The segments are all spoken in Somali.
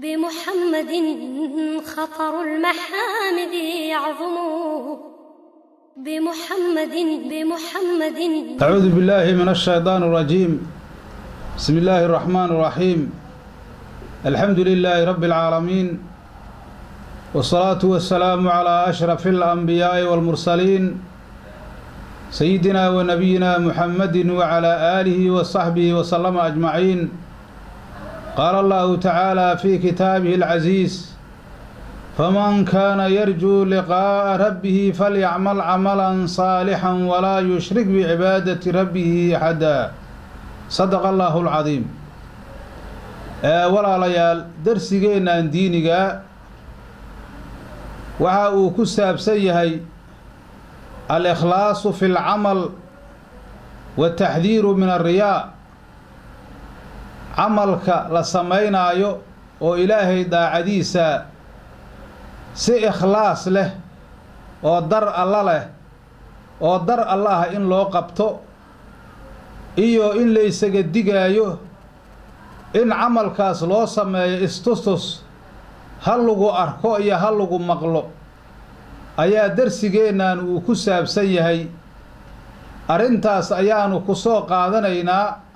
بمحمد خطر المحامد يعظم بمحمد بمحمد. أعوذ بالله من الشيطان الرجيم. بسم الله الرحمن الرحيم. الحمد لله رب العالمين، والصلاة والسلام على أشرف الأنبياء والمرسلين، سيدنا ونبينا محمد وعلى آله وصحبه وسلم أجمعين. قال الله تعالى في كتابه العزيز: فمن كان يرجو لقاء ربه فليعمل عملا صالحا ولا يشرك بعبادة ربه أحدا. صدق الله العظيم. Walaalayaal, darsigeennan diiniga waxa uu ku saabsan yahay al-ikhlaasu fi lcamal wataxdiiru min alriyaa. Camalka la samaynaayo oo Ilaahay daacadiisa si ikhlaas leh oo dar alla leh oo dar Allah in loo qabto, iyo in la isaga digaayo in camalkaas loo sameeyo istustus, ha lagu arko iyo ha lagu maqlo, ayaa darsigeennan uu ku saabsan yahay. Arrintaas ayaanu ku soo qaadanaynaa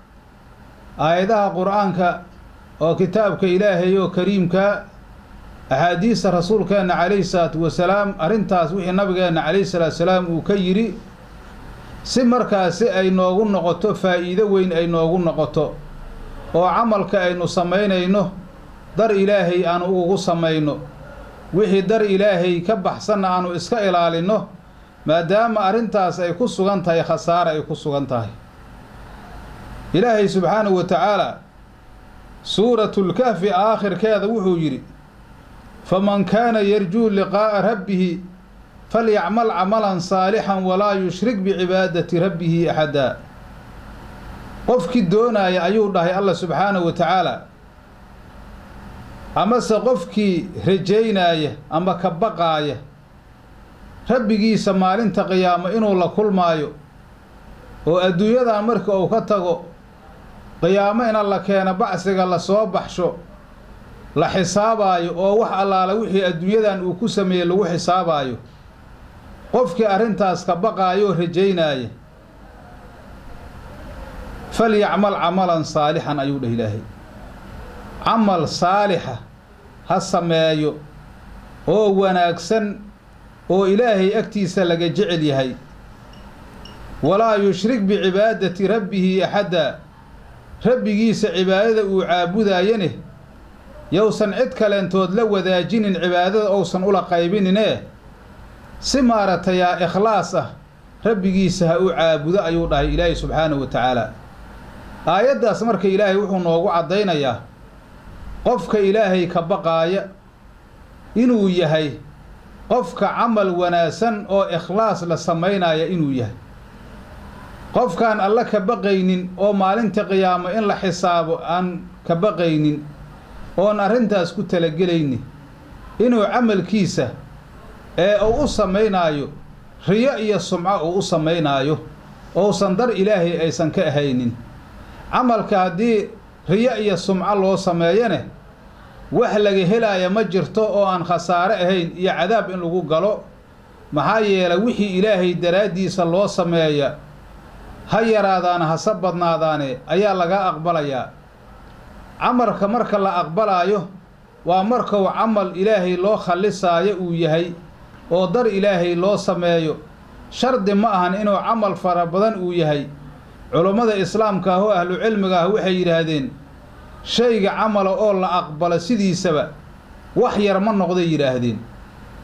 aayadaha Qur-aanka oo kitaabka Ilaahay oo kariimka, axaadiista rasuulkeenna calayhi salaatu wasalaam, arrintaas wixii nabigeenna calayhi salaatu wasalaam uu ka yidhi, si markaasi ay noogu noqoto faa'iido weyn, ay noogu noqoto oo camalka aynu samaynayno dar Ilaahay aanu ugu samayno, wixii dar Ilaahay ka baxsanna aanu iska ilaalinno, maadaama arrintaas ay ku sugan tahay khasaare ay ku sugan tahay. Ilaahay subxaanahu wa tacaala suuratulkahfi aakhirkeeda wuxuu yidhi: faman kaana yarjuu liqaa'a rabbihi falyacmal camalan saalixan walaa yushrik bicibaadati rabbihi axadaa. Qofkii doonaya, ayuu dhahay Allah subxaanahu wa tacaala, amase qofkii rajaynaya ama ka baqaaya rabbigiisa maalinta qiyaamo inuu la kulmaayo, oo adduunyadan marka uu ka tago qiyaamo ina la keeno, bacsiga la soo baxsho, la xisaabaayo, oo wax allaala wixii adduunyadan uu ku sameeyey lagu xisaabaayo, qofkii arrintaas ka baqaayo oo rajaynaya, falyacmal camalan saalixan, ayuu dheh Ilaahay, camal saalixa ha sameeyo oo wanaagsan oo Ilaahay agtiisa laga jecel yahay. Walaa yushrik bicibaadati rabbihi axaddaa, rabbigiisa cibaadada uu caabudaayane yowsan cid kaleentood la wadaajinin, cibaadada ousan ula qaybininee, si maaratayaa ikhlaas ah rabbigiisa ha u caabudo, ayuu dhahay Ilaahay subxaanahu wa tacaala. Aayaddaas marka Ilaahay wuxuu noogu caddaynayaa qofka Ilaahay ka baqaaya inuu yahay qofka camal wanaagsan oo ikhlaas la samaynaya inuu yahay. Qofkaan Alla ka baqaynin oo maalinta qiyaamo in la xisaabo aan ka baqaynin oon arrintaas ku talagelayni, inuu camalkiisa ee uu u samaynaayo riyo iyo sumco uu u samaynaayo, ousan dar Ilaahay aysan ka ahaynin. Camalka haddii riyo iyo sumco loo sameeyane, wax laga helaaya ma jirto oo aan khasaare ahayn iyo cadaab in lagu galo. Maxaa yeelay, wixii Ilaahay daraaddiisa loo sameeya, ha yaraadaana hase badnaadaane, ayaa laga aqbalayaa. Camalka marka la aqbalaayo waa markuu camal Ilaahay loo khallisaayo uu yahay oo dar Ilaahay loo sameeyo. Shardi ma ahan inuu camal fara badan uu yahay. Culummada islaamka ah oo ahlu cilmiga ah waxay yidhaahdeen, shayga camala oo la aqbalo sidiisaba wax yar ma noqday, yidhaahdeen.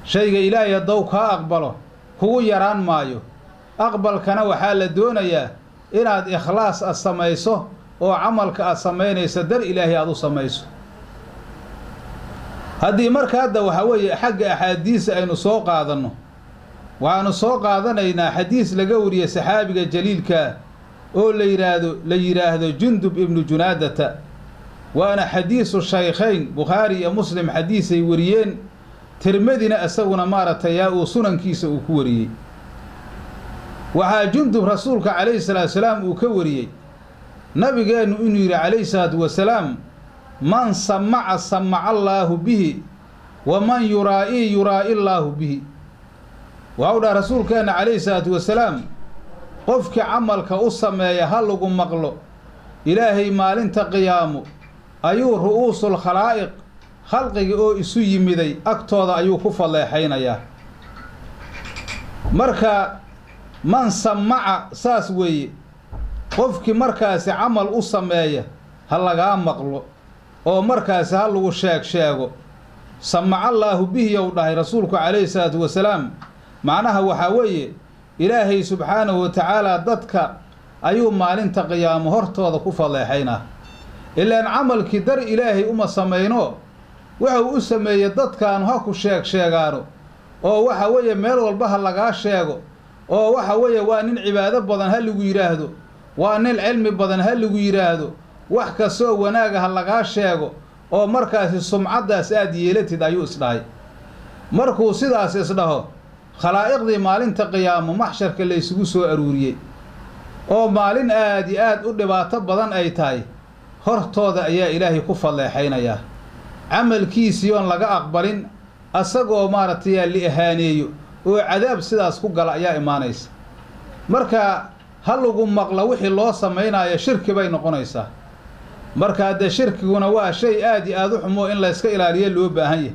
Shayga Ilaahay haddou kaa aqbalo kugu yaraan maayo. Aqbalkana waxaa la doonayaa inaad ikhlaas ad samayso oo camalka aad samaynayso dar Ilaahay aada u samayso. Haddii marka hadda waxaa weeye xagga axaadiisa aynu soo qaadanno, waxaanu soo qaadanaynaa xadiis laga wariyey saxaabiga jaliilkaa oo la yidhaahdo Jundub ibnu Junaadata, waana xadiisu shaykhayn, Bukhaari iyo Muslim xadiisay wariyeen, Tirmidina isaguna maaragtay yaa uu sunankiisa uu ku wariyey. Waxaa Jundub rasuulka calayhi salaatu salaam uu ka wariyey nabigeennu inuu yidhi calayhi salaatu wasalaam: Man samaca samaca allaahu bihi, waman yuraa'ii yuraa'i allaahu bihi. Waxau dhahay rasuulkeenna calayhi salaatu wasalaam, qofkii camalka u sameeya ha lagu maqlo, ilaahay maalinta qiyaamo ayuu ru'uusul khalaa'iq, khalqiga oo isu yimiday agtooda ayuu ku fadleexaynayaa. Marka man samaca saas weeye, qofkii markaasi camal u sameeya ha lagaa maqlo oo markaasi ha lagu sheeg sheego, samacallaahu bihi yow dhahay rasuulku calayhi salaatu wasalaam. Macnaha waxaa weeye, ilaahay subxaanahu wa tacaalaa dadka ayuu maalinta qiyaamo hortooda ku fadleexaynaa. Ilaan camalkii dar ilaahay uma samayno, wuxuu u sameeyey dadkaanu ha ku sheeg sheegaano, oo waxa weeye meel walba ha lagaa sheego, oo waxa weeye waa nin cibaado badan ha lagu yidhaahdo, waa nin cilmi badan ha lagu yidhaahdo, wax kastoo wanaaga ha lagaa sheego, oo markaasi sumcaddaas aad yeelatid ayuu isdhahay. Markuu sidaas isdhaho, khalaa'iqdii maalinta qiyaamo maxsharka la isugu soo aruuriyey, oo maalin aad iyo aad u dhibaato badan ay tahay, hortooda ayaa ilaahay ku fadleexaynayaa. Camalkiisii oon laga aqbalin, asagoo maaragtay la ihaaneeyo oo cadaab sidaas ku gala ayaa imaanaysa. Marka ha lagu maqla wixii loo samaynaayo shirki bay noqonaysaa. Marka haddee shirkiguna waa shay aad iyo aada u xumo in layska ilaaliyo loo baahan yahay.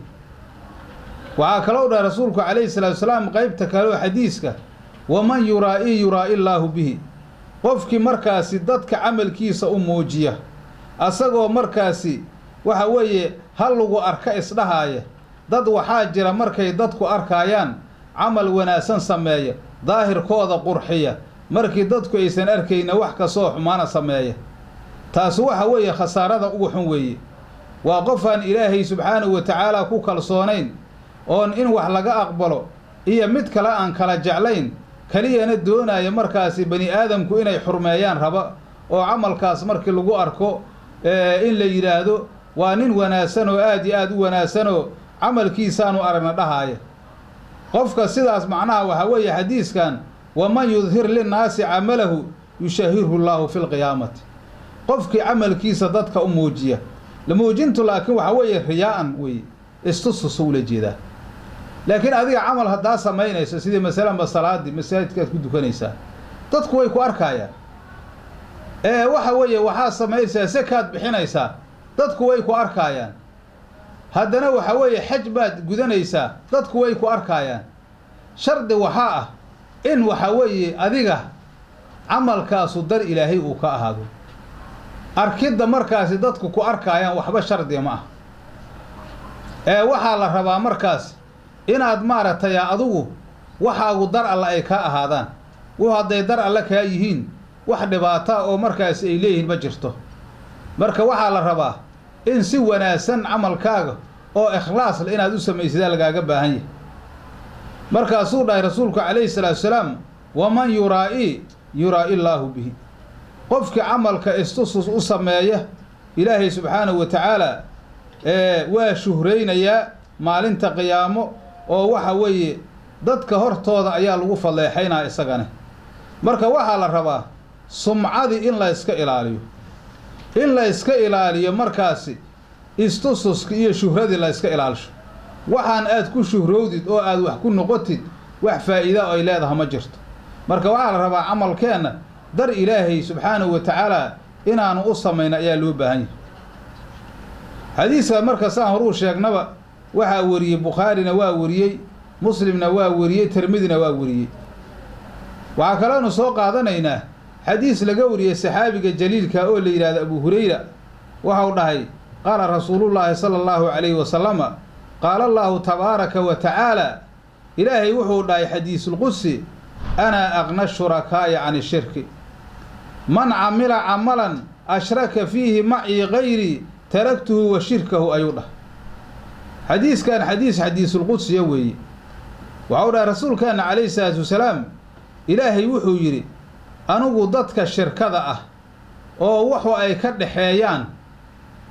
Waxaa kaloo dhahay rasuulku calayhi salaatu wasalaam qeybta kale oo xadiiska, waman yuraa'ii yuraa'i allaahu bihi. Qofkii markaasi dadka camalkiisa u muujiya, asagoo markaasi waxa weeye ha lagu arka isdhahaaya, dad waxaa jira markay dadku arkaayaan camal wanaagsan sameeya, daahirkooda qurxiya, markii dadku aysan arkayna wax kastoo xumaana sameeya. Taasi waxa weeye khasaarada ugu xun weeye. Waa qofaan ilaahay subxaanahu wa tacaala ku kalsoonayn, oon in wax laga aqbalo iyo mid kale aan kala jeclayn, keliyana doonaya markaasi bani aadamku inay xurmeeyaan raba, oo camalkaas markii lagu arko in la yidhaahdo waa nin wanaagsan oo aad iyo aad u wanaagsanoo camalkiisaanu aragna dhahaaya. Qofka sidaas macnaha waxaa weeye xadiiskan, waman yudhir linnaasi camalahu yushahirhu llaahu fi lqiyaamati. Qofkii camalkiisa dadka u muujiya, muujintu laakiin waxaa weeye riyaa'an weeye, istustusu ula jeedaa. Laakiin adiga camal haddaa samaynayso, sidii masalanba salaadii masaajidkaad ku dukanaysaa, dadku way ku arkaayaan. Waxa weeye waxaa samaynaysaa sakaad bixinaysaa, dadku way ku arkaayaan. Haddana waxa weeye xaj baad gudanaysaa, dadku way ku arkaayaan. Shardi waxaa ah in waxa weeye adiga camalkaasu dar ilaahay uu ka ahaado. Arkidda markaasi dadku ku arkaayaan waxba shardiga ma ah. Waxaa la rabaa markaas inaad maaragtay adigu waxaagu dar alle ay kaa ahaadaan. Wuxu hadday dar alle kaa yihiin, wax dhibaata oo markaasi ay leeyihiin ma jirto. Marka waxaa la rabaa in si wanaagsan camalkaaga oo ikhlaas le inaad u samaysidaa lagaaga baahan yahay. Markaasuu dhahay rasuulku calayhi salaatu wasalaam, waman yuraa'ii yuraa'i illaahu bihi. Qofkii camalka istusus u sameeya, ilaahay subxaanahu wa tacaala waa shuhraynayaa maalinta qiyaamo, oo waxa weeye dadka hortooda ayaa lagu fadleexaynaya isagane. Marka waxaa la rabaa sumcadii in la yska ilaaliyo, in la yska ilaaliyo markaasi istususki iyo shuhradii la yska ilaalisho. Waxaan aad ku shuhrowdid oo aad wax ku noqotid, wax faa'iida ay leedaha ma jirto. Marka waxaa la rabaa camalkeenna dar ilaahay subxaanahu wa tacaala inaanu u samayno ayaa loo baahan yahay. Xadiiska marka saan horuu sheegnaba waxaa wariyey Bukhaarina waa wariyey, Muslimna waa wariyey, Tirmidina waa wariyey. Waxaa kaloonu soo qaadanaynaa xadiis laga wariyey saxaabiga jaliilka oo la yidhahdo Abu Hurayra. Waxau dhahay, qaala rasuulullaahi sala allahu calayhi wasalama, qaala allaahu tabaaraka wa tacaala, ilaahay wuxuu dhahay xadiisulqudsi, anaa aqna shurakaa'i can ishirki, man camila camalan ashraka fiihi macii gayrii taraktuhu wa shirkahu ayuu dhahay. Xadiiskan xadiis xadiisulqudsiya weeye. Waxau dhahay rasuulkeenna calayhi salaatu wasalaam, ilaahay wuxuu yidhi, anigu dadka shirkada ah oo waxu ay ka dhexeeyaan,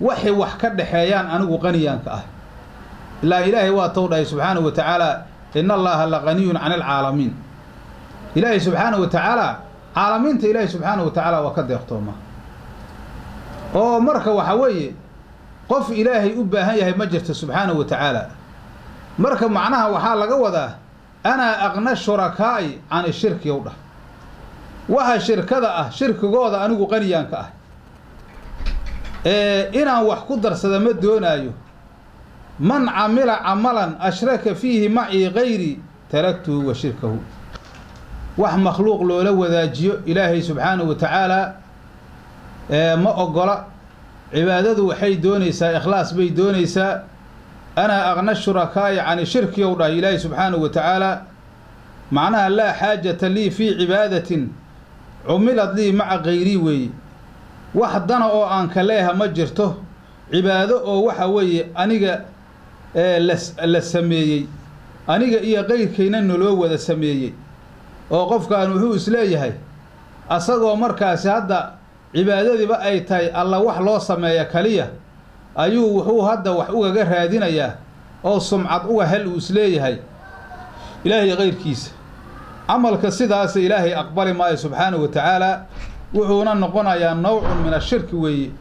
waxay wax ka dhexeeyaan anigu qaniyaanka ah. Ilaa ilaahay waa tow dhahay subxaanahu wa tacaala, ina allaaha la qaniyun cani alcaalamiin. Ilaahay subxaanahu wa tacaala caalamiinta ilaahay subxaanahu wa tacaala waa ka deeqtooma. Oo marka waxa weeye Qof Ilaahay u baahan yahay ma jirto subxaanahu wa tacaala. Marka macnaha waxaa laga wadaa anaa aqna shurakaa'i can ishirki yow dhah, waxa shirkada ah shirkigooda anigu qaniyaan ka ah, ee inaan wax ku darsada ma doonaayo. Man camila camalan ashraka fiihi macii gayrii taraktuhu wa shirkahu. Wax makhluuq loola wadaajiyo Ilaahay subxaanahu wa tacaalaa ma ogola. Cibaadadu waxay doonaysaa ikhlaas bay doonaysaa. Anaa aqna shurakaa'i cani shirki ow dhahay Ilaahay subxaanahu wa tacaalaa. Macnaha laa xaajata lii fii cibaadatin cumilad lii maca gayrii weeye. Wax dana oo aan ka leeha ma jirto cibaado oo waxa weeye aniga la sameeyey, aniga iyo qayrkayna naloo wada sameeyey. Oo qofkan wuxuu isleeyahay asagoo markaasi hadda cibaadadiiba ay tahay alla wax loo sameeya kaliya, ayuu wuxuu hadda wax ugaga raadinayaa oo sumcad uga hel uu isleeyahay Ilaahay kayrkiisa. Camalka sidaasa Ilaahay aqbali maayo subxaanahu wa tacaala, wuxuuna noqonayaa nawcun min ashirki weeye.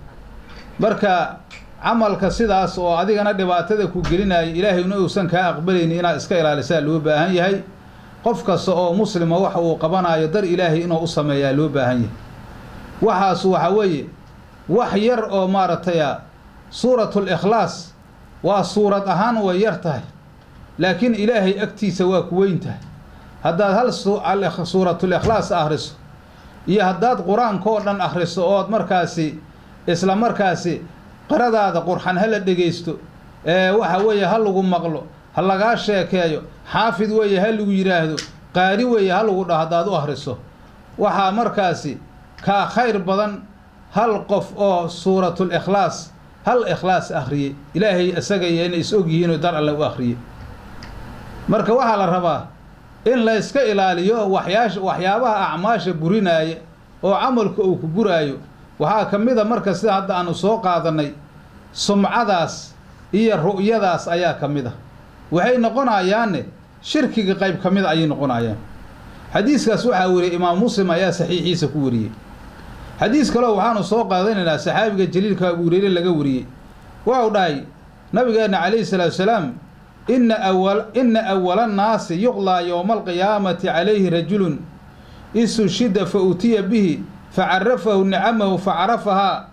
Marka camalka sidaas oo adigana dhibaatada ku gelinaya Ilaahayna uusan kaa aqbalaynin inaad iska ilaalisaa loo baahan yahay. Qof kasta oo muslima waxa uu qabanayo dar Ilaahay inuu u sameeyaa loo baahan yahay. Waxaas waxa weeye wax yar oo maaragtay suuratul ikhlaas waa suurad ahaan way yar tahay, laakiin Ilaahay agtiisa waa ku weyn tahay. Haddaad hal suuratul ikhlaas akhriso iyo haddaad qur-aanka oo dhan akhriso ood markaasi isla markaasi qiradaada qurxan hala dhegaysto, ee waxa weeye ha lagu maqlo, ha lagaa sheekeeyo, xaafid weeye ha lagu yidhaahdo, qaari weeye ha lagu dhaho, haddaad u akhriso waxaa markaasi kaa khayr badan hal qof oo suuratul ikhlaas hal ikhlaas akhriyey, Ilaahay isaga iyo inay is og yihiinoo dar alle u akhriyey. Marka waxaa la rabaa in la iska ilaaliyo waxyaabaha acmaasha burinaaya oo camalka uu ku buraayo. Waxaa ka mid a marka sida hadda aanu soo qaadanay sumcadaas iyo ru'yadaas ayaa ka mid a. Waxay noqonayaanne shirkiga qayb ka mid a ayay noqonayaan. Xadiiskaas waxaa weriyey Imaam Muslim ayaa saxiixiisa ku wariyey. Xadiis kaleo waxaanu soo qaadanaynaa saxaabiga jaliilka Abu Hureyre laga wariyey. Waxau dhahay nabigeenna calayhi salaatu wasalaam: ina awala annaasi yuqlaa yowma alqiyaamati calayhi rajulun isushida fa utiya bihi facarafahu nicamahu facarafahaa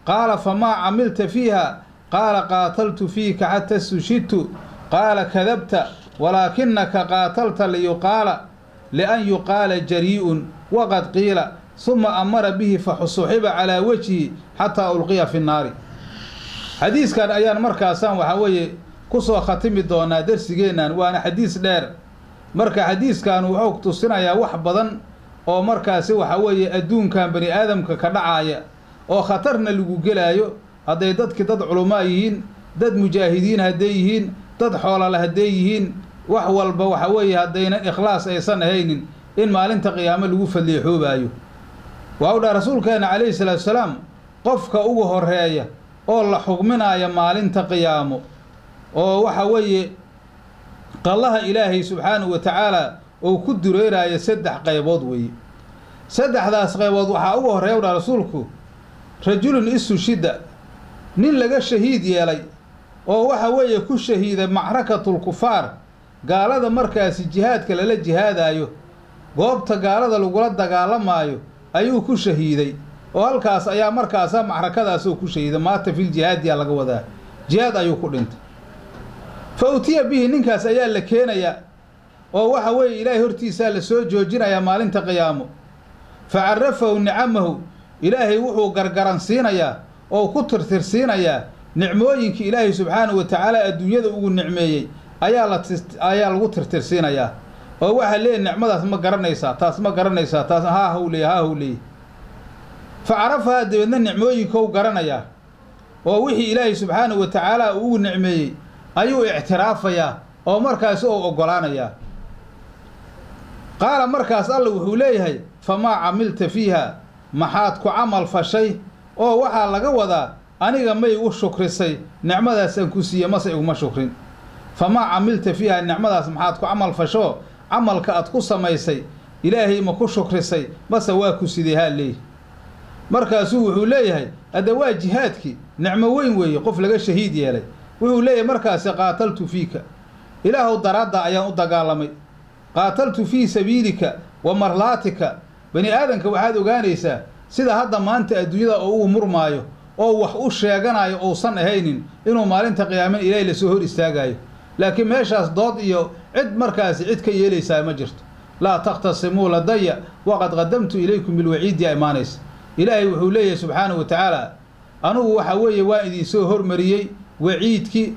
qaala famaa camilta fiiha qaala qaataltu fiika xata istushidtu qaala kadabta walaakinaka qaatalta liyuqaala lian yuqaala jarii'un waqad qiila suma amara bihi fasuxiba calaa wajhihi xataa ulqiya fi nnaari. Xadiiskan ayaan markaasaan waxaa weeye kusoo khatimi doonaa darsigeennan, waana xadiis dheer. Marka xadiiskan wuxuu tusinayaa wax badan oo markaasi waxa weeye adduunkan bani aadamka ka dhacaaya oo khatarna lagu gelaayo. Hadday dadki dad culumaa yihiin, dad mujaahidiin hadday yihiin, dad xoolale hadday yihiin, wax walba waxa weeye haddaynan ikhlaas aysan ahaynin in maalinta qiyaamo lagu fadliixoobaayo. Waxau dhaha rasuulkeena calayhi salaatu wasalaam: qofka ugu horeeya oo la xugminaaya maalinta qiyaamo oo waxa weeye qallaha Ilaahay subxaanahu wa tacaala uu ku dureeraayo saddex qaybood weeye. Saddexdaas qaybood waxaa ugu horreeya u dhaha rasuulku rajulun istushida, nin laga shahiid yeelay oo waxa weeye ku shahiiday macrakatul kufaar, gaalada markaasi jihaadka lala jihaadaayo, goobta gaalada lagula dagaalamaayo ayuu ku shahiiday, oo halkaas ayaa markaasa macrakadaasoo ku shahiiday. Maata fil jihaadiyaa laga wadaa, jihaad ayuu ku dhintay. Fa utiya bihi, ninkaas ayaa la keenayaa oo waxa weeye Ilaahay hortiisaa la soo joojinayaa maalinta qiyaamo. Fa carafahu nicamahu, Ilaahay wuxuu gargaransiinayaa oo ku tirtirsiinayaa nicmooyinkii Ilaahay subxaanahu wa tacaala adduunyada ugu nicmeeyey ayaa lagu tirtirsiinayaa, oo waxaa leeyahy nicmadaas ma garanaysaa, taas ma garanaysaa, taas haa hawleeye, haa hawleeye. Fa carafahaa, dabeedna nicmooyinkou garanayaa oo wixii Ilaahay subxaanahu wa tacaala ugu nicmeeyey ayuu ictiraafayaa oo markaasi ou oggolaanayaa. Qaala markaas alla wuxuu leeyahay: famaa camilta fiiha, maxaad ku camal fashay? Oo waxaa laga wadaa aniga may igu shukrisay nicmadaas aan ku siiye, mase iguma shukrin. Famaa camilta fiiha, nicmadaas maxaad ku camal fashoo camalka aad ku samaysay Ilaahay ma ku shukrisay mase waa ku sidee haa leeyahy. Markaasuu wuxuu leeyahay hadda waa jihaadkii nicmo weyn weeye qof laga shahiid yeelay. Wuxuu leeyahay markaasi qaataltu fiika, ilaahow daraadda ayaan u dagaalamay, qaataltu fii sabiilika wa marlaatika. Bani aadanka waxaad ogaanaysaa sida hadda maanta adduunyada oo ugu murmaayo oo wax u sheeganayo uusan ahaynin inuu maalinta qiyaaman ilaahay lasoo hor istaagaayo. Laakiin meeshaas dood iyo cid markaasi cid ka yeelaysaa ma jirto. Laa takhtasimuu ladaya waqad qadamtu ilaykum bilwaciidi yaa imaanaysa. Ilaahay wuxuu leeyahay subxaanahu wa tacaala, anugu waxa weeye waan idinsoo hormariyey waciidkii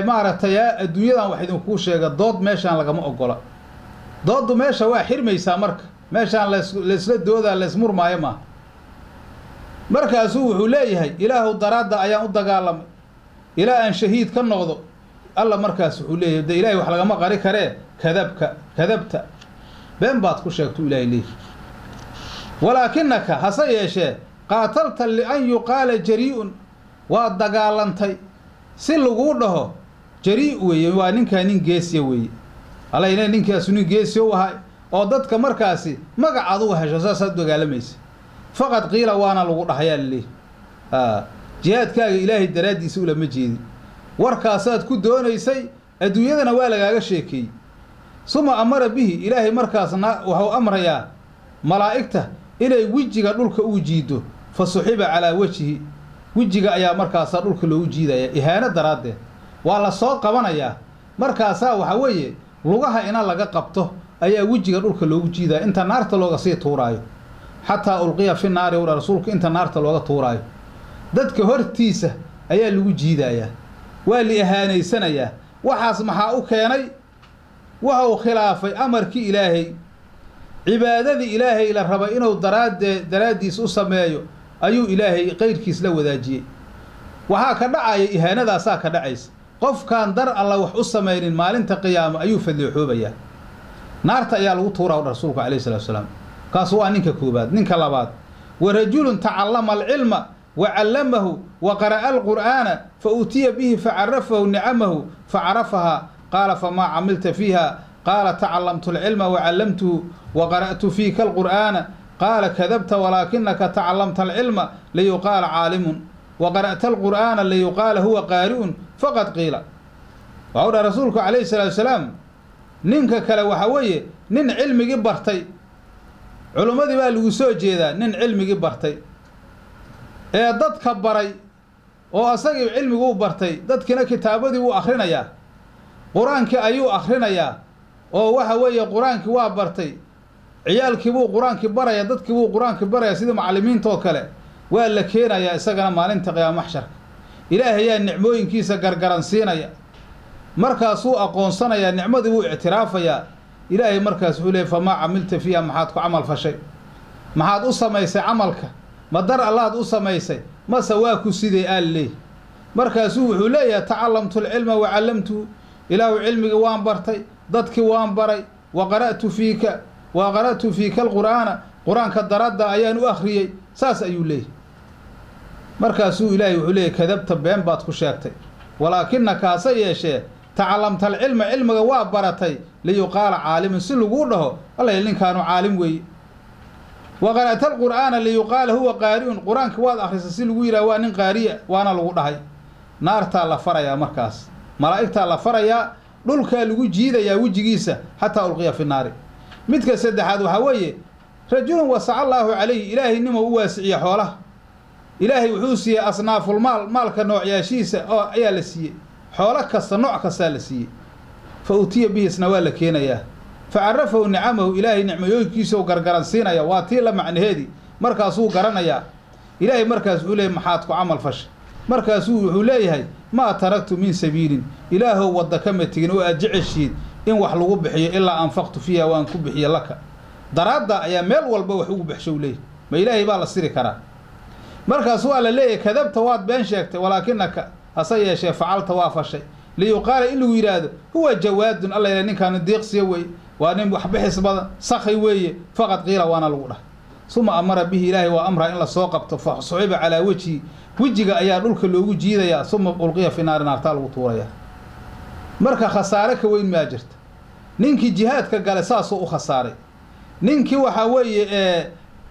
maaragtay adduunyadan wax idinkuu sheega. Dood meeshaan lagama ogola, dooddu meesha waa xirmaysaa. Marka meeshaan laysla doodaa laysmurmaayo maaha. Markaasuu wuxuu leeyahay ilaahow daraadda ayaan u dagaalamay ilaa aan shahiid ka noqdo. Alla markaas wuxuu leeyahay de ilahay wax lagama qari karee, kadabka kadabta, been baad ku sheegtuu ilahay leeyahy. Walaakinaka hase yeeshee qaatalta lian yuqaala jarii'un, waad dagaalantay si laguu dhaho jarii' weeye, waa ninkaa nin geesiya weeye. Alla ina ninkaasu nin geesiya u ahay oo dadka markaasi magac adugu hesho, saasaad dagaalamaysa. Faqad qiila, waana lagu dhahayaa laleeyahy jihaadkaaga ilaahay daraaddiisa ulama jeedin, warkaasaad ku doonaysay, adduunyadana waa lagaaga sheekeeyey. Suma amara bihi, ilaahay markaasna wuxuu amrayaa malaa'igta inay wejiga dhulka uu jiido. Fa suxiba calaa wejhi, wejiga ayaa markaasaa dhulka loogu jiidaya ihaano daraaddeed. Waa la soo qabanayaa, markaasaa waxa weeye lugaha ina laga qabto ayaa wejiga dhulka loogu jiidaya inta naarta looga sii tuuraayo, xataa ulqiya fi naari udha rasuulku, inta naarta looga tuuraayo dadka hortiisa ayaa lagu jiidayaa, waa la ihaanaysanayaa. Waxaas maxaa u keenay? Wuxuu khilaafay amarkii ilaahay, cibaadadii ilaahay la rabay inuu daraaddiis u sameeyo ayuu ilaahay qayrkiis la wadaajiyey. Waxaa ka dhacaya ihaanadaasaa ka dhacaysa. Qofkaan dar alla wax u samaynin maalinta qiyaamo ayuu fadleexoobayaa, naarta ayaa lagu tuuraa rasuulku calayhi salatu wasalaam. Kaas waa ninka koobaad. Ninka labaad, wa rajulun tacallama alcilma wa callamahu wa qara'a alqur'aana fa utiya bihi facarafahu nicamahu facarafahaa qaala famaa camilta fiiha? Qaala tacalamtu alcilma wa callamtuhu wa qara'tu fiika alqur'aana. Qaala kadabta walaakinaka tacalamta alcilma liyuqaala caalimun wa qara'ta alqur'aana liyuqaala huwa qaari'un faqad qiila. Waxau dhaha rasuulku calayhi salaatu wasalaam, ninka kale waxa weeye nin cilmigii bartay, culummadii baa lagu soo jeedaa, nin cilmigii bartay ee dadka baray oo asagii cilmiguu bartay, dadkiina kitaabadii wuu akhrinayaa, qur-aankii ayuu akhrinayaa, oo waxa weeye qur-aankii waa bartay, ciyaalkii buu qur-aankii baraya, dadkii buu qur-aankii baraya sidii macallimiinta oo kale. Waa la keenayaa isagana maalinta qiyaama maxsharka, ilaahay ayaa nicmooyinkiisa gargaransiinaya, markaasuu aqoonsanayaa nicmadii, wuu ictiraafayaa. Ilaahay markaas wuxuu leeyay famaa camilta fiiha, maxaad ku camal fashay? Maxaad u samaysay camalka? Ma dar allaad u samaysay mase waa ku sidee aal leey? Markaasuu wuxuu leeyahay tacalamtu alcilma wa callamtuhu, ilaahu cilmigii waan bartay, dadkii waan baray, wa qara'tu fiika wa qara'tu fiika alqur'aana, qur-aanka daradda ayaan u akhriyey, saas ayuu leeyahy. Markaasuu ilaahay wuxuu leeyahy kadabta, been baad ku sheegtay, walaakinaka hase yeeshee tacalamta alcilma, cilmiga waa baratay, liyuqaala caalimun, si laguu dhaho alla ninkaanu caalim weeye, wa qara'ta alqur'aana liyuqaala huwa qaari'un, qur-aanka waad akhrisay si lagu yidhaha waa nin qaariya, waana lagu dhahay. Naartaa la farayaa, markaas malaa'igtaa la farayaa, dhulkaa lagu jiidayaa wejigiisa xataa ulqiya fi naari. Midka saddexaad waxaa weeye rajulun wasaca allaahu calayhi, ilaahay nimou u waasiciye xoolaha. Ilaahay wuxuu siiyey asnaafulmaal, maalka noocyaashiisa oo ayaa la siiyey, xoolo kasta nooc kastaa la siiyey. Fa utiya bihi, isna waa la keenayaa, fa carafahu nicamahu, ilaahay nicmayooyinkiisa u gargaransiinaya, waa tii la macnaheedii, markaasuu garanayaa. Ilaahay markaas wuxuu leeyahy maxaad ku camal fashay? Markaasuu wuxuu leeyahay maa taraktu min sabiilin, ilaahow wadda kama tegin oo aad jeceshiid in wax lagu bixiyo ilaa anfaqtu fiiha, waan ku bixiye laka, daraadda ayaa meel walba wax ugu baxshow leeyahy. Ma ilaahay baa la siri karaa? Markaas waa la leeyahay kadabta, waad been sheegtay, walaakinaka hase yeeshee facalta, waa fashay, liyuqaala, in lagu yidhaahdo huwa jawaadun, alla ilahy ninkaanu deeqsiya weeye, waa nin waxbixis badan, sakhi weeye, faqad qiila, waana lagu dhahay. Suma amara bihi, ilaahay waa amraa in lasoo qabto, fa suxiba calaa wejhi, wejiga ayaa dhulka loogu jiidayaa, suma ulqiya fi naari, naartaa lagu tuurayaa. Marka khasaare ka weyn maa jirta? Ninkii jihaadka gale saasuu u khasaaray. Ninkii waxaa weeye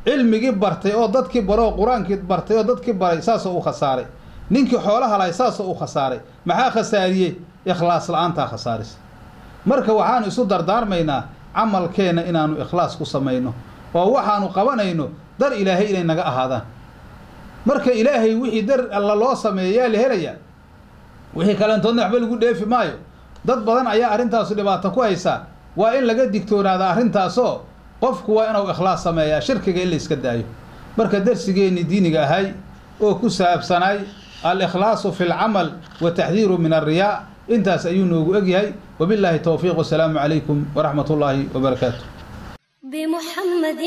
Cilmigii bartay oo dadkii baroo qur-aankii bartay oo dadkii baray saasoo u khasaaray. Ninkii xoolaha lahay saasoo u khasaaray. Maxaa khasaariyey? Ikhlaas la-aantaa khasaarisa. Marka waxaanu isu dardaarmaynaa camalkeenna inaanu ikhlaas ku samayno oo waxaanu qabanayno dar ilaahay inay naga ahaadaan. Marka ilaahay wixii dar alla loo sameeyaa la helayaa, wixii kalentoodna waxba lagu dheefi maayo. Dad badan ayaa arrintaasu dhibaato ku haysaa. Waa in laga digtoonaada arrintaasoo qofku waa inuu ikhlaas sameeyaa, shirkiga in la iska daayo. Marka darsigeenni diiniga ahay oo ku saabsanay al-ikhlaasu fi lcamal wa taxdiiru min alriyaa intaas ayuu noogu egyahay. Wabillaahi towfiiq, wasalaamu calaykum waraxmat ullaahi wabarakaatu. بمحمد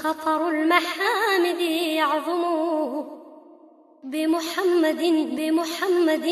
خطر المحامد يعظم، بمحمد، بمحمد.